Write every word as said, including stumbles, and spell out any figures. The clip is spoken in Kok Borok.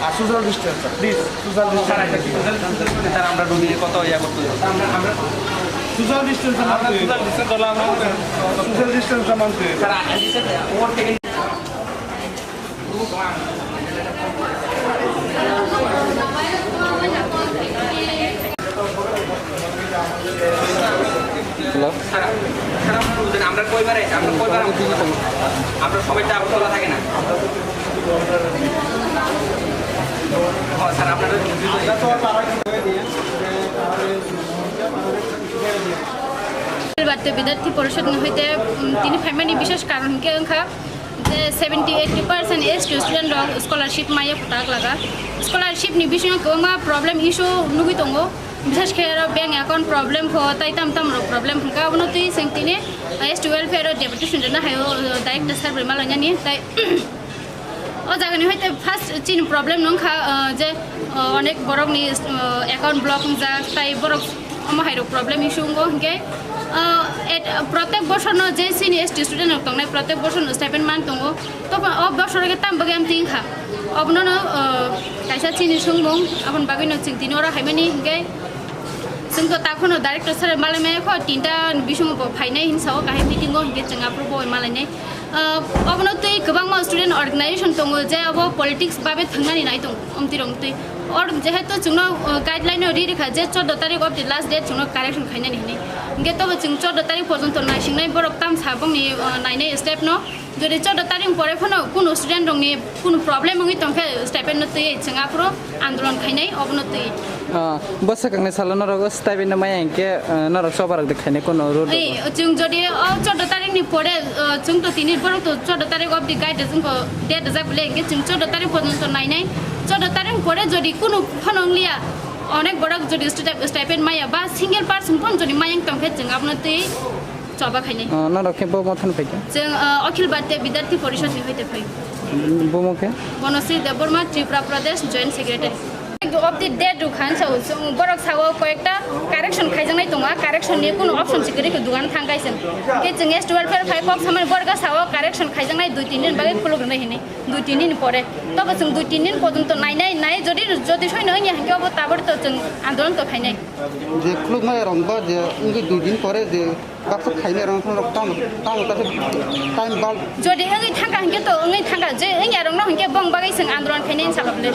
R social distance, please, social distance। Sir, আমরা রুমে কত ইয়া করতে হবে? Social distance, আমরা social distance হলে আমরা social distance মানতে। স্যার, আমি স্যার, ওর থেকে হ্যালো। আমরা কয়বার আইছি? আমরা কয়বার আমরা? আমরা সবাই তো আবার খোলা থাকে না। ও, স্যার, আপনারা বাদে বিদ্যার্থী পরিষদ হইতে, উম, তিনি ফাইমানি বিশেষ কারণ কে ওংখা যে seventy eighty percent S T student rok scholarship maya phutak laga. Scholarship ni bisingo kwbangma problem issue nugwi tongo. Bishesh khe aro bank account problem pho tai tam tam rok problem hwnkha. Abono twi chwng tini S T welfare o deputation rwna hai o, o, director sir bai malainani tai o jaga ni hoite first chini problem no wngkha, o, je, o, onek borok ni, o, account block wngjak tai borok omo hai rok problem issue wngo hinkhe, o, et-, protek bosor no je chini S T student rok tongnai protek bosor no stipend man tongo. Tokon o bosor khe tam bagwi amtwi wngkha. Obono no, o, kaisa chini swngmung, aboni bagwi no chwng tini oro haimani hinkhe chwng to takhuno director sir malai maya kho tinta bisingo bo phainai hinwi sao kaham meeting o hinkhe chwng aphuru bo malainai. O, obono twi kwbangma student organization tongo je abo politics babe thwngnani nai tongo omtwi rok twi. Or jehetu chwngno, o, guideline o ri rikha je chordo tarik of the last date chwngno correction khainani hinwi. Hinkhe tobo chwng chordo tarik porjonto naisingnai borok tamsa bongni, o, nainai step no. Jodi chordo tarik pore phano kunu student rokni kunu problem wngwi tongkhe stipend no twi chwng aphuru andolon khainai obono twi. Ah, bwswk wngni salo norok stipend no maya hinkhe, ah, norok choba rok de khainai kunu rule rok. Ei, chwng jodi o chordo tarik ni pore, ah, chwng to tini borok to chordo tarik of the guide chwng ko date rijak bole hinkhe chwng chordo tarik porjonto nainai. Chordo tarik pore jodi kunu phano wngliya, onek borok jodi stipend maya ba single person phano jodi maya wng tongkhe chwng abono twi choba khainai. Ah, norok khe bo mothano phaikha? Chwng, ah, Akhil Bharatiya Vidyarthi Porishad ni hoite phai. Bomo khe? Bonosri Debbarma, Tripura Pradesh Joint Secretary. Of the date rukha hinsa o, chwng borok sao koyekta correction khaijaknai tongo, correction ni kunu option se kwrwi khe dugan thang kaisa. Khe chwng S T welfare phai kok samani borok sao correction khaijaknai dui tin din bagwi khuluk rwnai hinwi, dui tin din ni pore. Tobo chwng dui tin din porjonto nainai, nai jodi, jodi soino wngya hinkhe obo tabori to chwng andolon to khainai. Je khulukmaya rok ba je wngwi dui din pore je baksa khainai rok tamo, tamo ta time bal. Jodi wngwi thangkha hinkhe to wngwi thangkha, je wngya rokno hinkhe bong bagwi chwng andolon khainai hinsa bole.